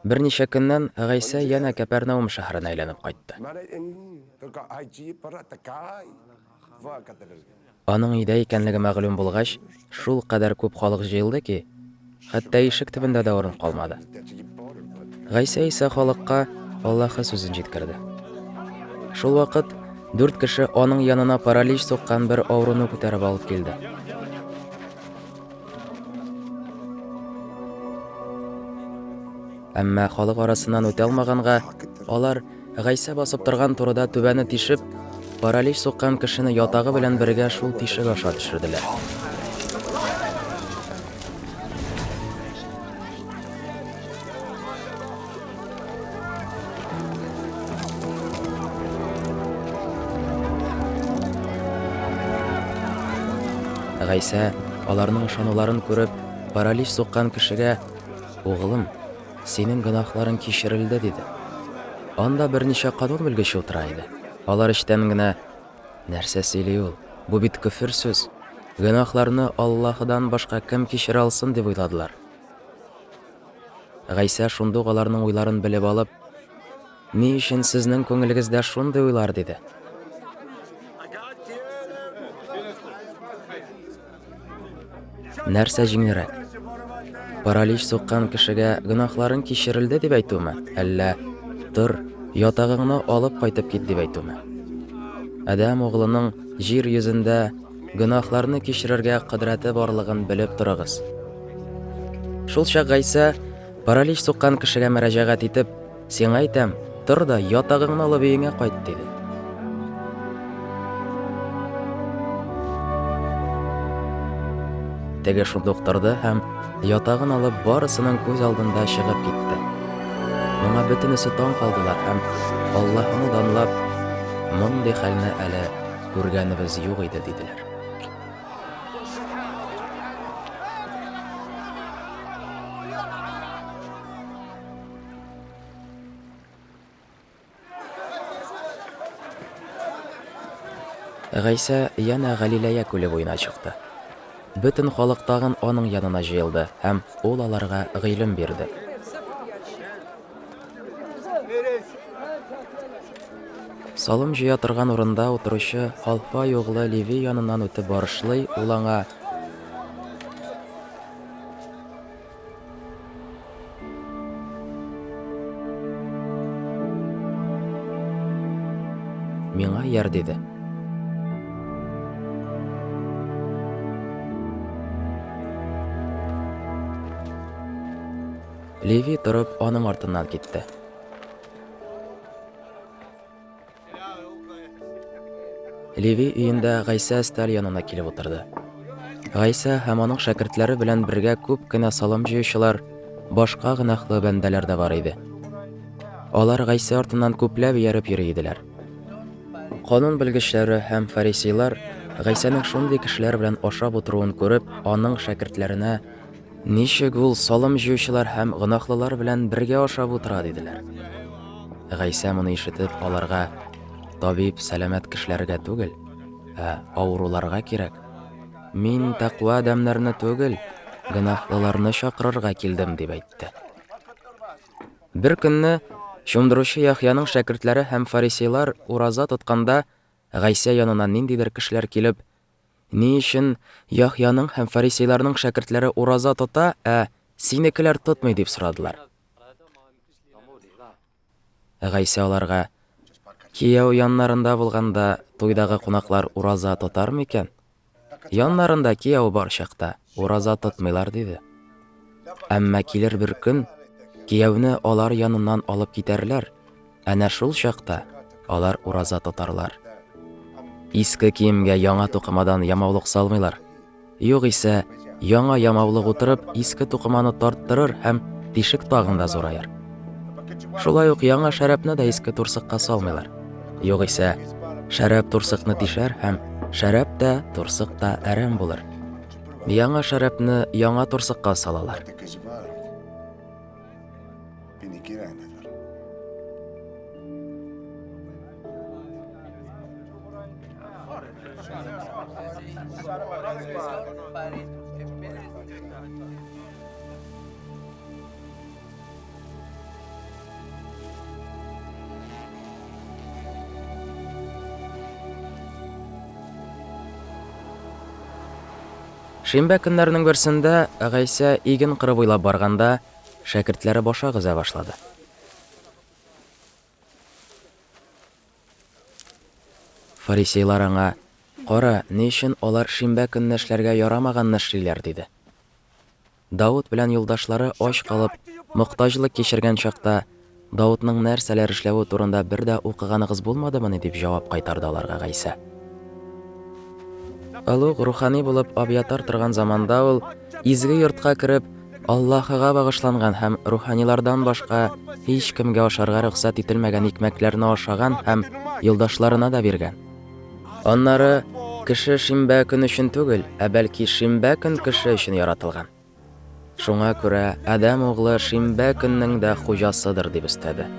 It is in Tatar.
Берничә көннән Гайсә янә Кәпәрнаум шәһәренә әйләнеп кайтты. Аның өйдә икәнлеге мәгълүм булгач, шул кадәр күп халык җыелды ки, хәтта ишек төбендә дә урын калмады. Гайсә исә халыкка Аллаһы сүзен җиткерде. Шул вакыт дүрт кеше аның янына паралич суккан бер авыруны күтәреп алып килде. Әмма халык арасыннан үтә алмаганга, алар Гайсә басып торган турыда түбәне тишеп, паралич суккан кешене ятагы белән бергә шул тишек аша төшерделәр. Гайсә, аларның ышануларын күреп, паралич суккан кешегә, Углым, синең гөнаһларың кичерелде, диде. Анда берничә канун белгече утыра иде. Алар эчтән генә, Нәрсә сөйли ул? Бу бит көфер сүз. Гөнаһларны Аллаһыдан башка кем кичерә алсын, дип уйладылар. Гайсә шундук аларның уйларын белеп алып, Ни өчен сезнең күңелегездә шундый уйлар? диде. Нәрсә җиңелрәк? Паралич суккан кешегә гөнаһларың кичерелде дип әйтүме, әллә тор, ятагыңны алып кайтып кит дип әйтүме? Адәм углының җир йөзендә гөнаһларны кичерергә кодрәте барлыгын белеп торыгыз. Шул чак Гайсә паралич суккан кешегә мөрәҗәгать итеп, Сиңа әйтәм, тор да ятагыңны алып өеңә кайт, диде. Теге шундук торды һәм ятагын алып барысының күз алдында чыгып китте. Моңа бөтенесе таң калдылар һәм Аллаһыны данлап, мондый хәлне әле күргәнебез юк иде, диделәр. Гайсә янә Галиләя күле буена чыкты. Бөтен халык тагын аның янына җыелды, һәм ул аларга гыйлем бирде. Салым җыя торган урында утыручы Халфай углы Леви яныннан үтеп барышлый, ул аңа: Миңа ияр, диде. Леви торып аның артыннан китте. Леви өендә Гайсә өстәл янына килеп утырды. Гайсә һәм аның шәкертләре белән бергә күп кенә салым җыючылар, башка гөнаһлы бәндәләр дә бар иде. Алар Гайсә артыннан күпләп ияреп йөри иделәр. Канун белгечләре һәм фарисейлар Гайсәнең шундый кешеләр белән ашап утыруын күреп, аның шәкертләренә Ничек ул салым җыючылар һәм гөнаһлылар белән бергә ашап утыра, диделәр. Гайсә моны ишетеп, аларга, Табиб сәламәт кешеләргә түгел, ә авыруларга кирәк. Мин тәкъва адәмнәрне түгел, гөнаһлыларны чакырырга килдем, дип әйтте. Бер көнне Чумдыручы Яхъяның шәкертләре һәм фарисейлар ураза тотканда, Гайсә янына ниндидер кешеләр килеп, Ни өчен Яхъяның һәм фарисейларның шәкертләре ураза тота, ә синекеләр тотмый, дип сорадылар. Гайсә аларга, Кияү яннарында булганда, туйдагы кунаклар ураза тотар микән? Яннарында кияү бар чакта ураза тотмыйлар, диде. Әмма килер бер көн, кияүне алар яныннан алып китәрләр, Әнә шул чакта алар ураза тотарлар. Иске киемгә яңа тукымадан ямаулык салмыйлар. Югыйсә, яңа ямаулык утырып, иске тукыманы тарттырыр һәм тишек тагын да зураер. Шулай ук яңа шәрабны да иске турсыкка салмыйлар. Югыйсә, шәраб турсыкны тишәр һәм шәраб та, турсык та әрәм булыр. Яңа шәрабны яңа турсыкка салалар. Шимбә көннәренең берсендә Гайсә иген кыры буйлап барганда, шәкертләре башак өзә башлады. Фарисейлар аңа, Кара, ни өчен алар шимбә көнне эшләргә ярамаганны эшлиләр, диде. Давыт белән юлдашлары ач калып, мохтаҗлык кичергән чакта, Давытның нәрсәләр эшләве турында бер дә укыганыгыз булмадымыни? дип җавап кайтарды аларга Гайсә. Олуг рухани булып Абьятар торган заманда ул, изге йортка кереп, Аллаһыга багышланган һәм руханилардан башка һичкемгә ашарга рөхсәт ителмәгән икмәкләрне ашаган һәм юлдашларына да биргән. Аннары, кеше шимбә көн өчен түгел, ә бәлки шимбә көн кеше өчен яратылган. Шуңа күрә Адәм углы шимбә көннең дә хуҗасыдыр, дип өстәде.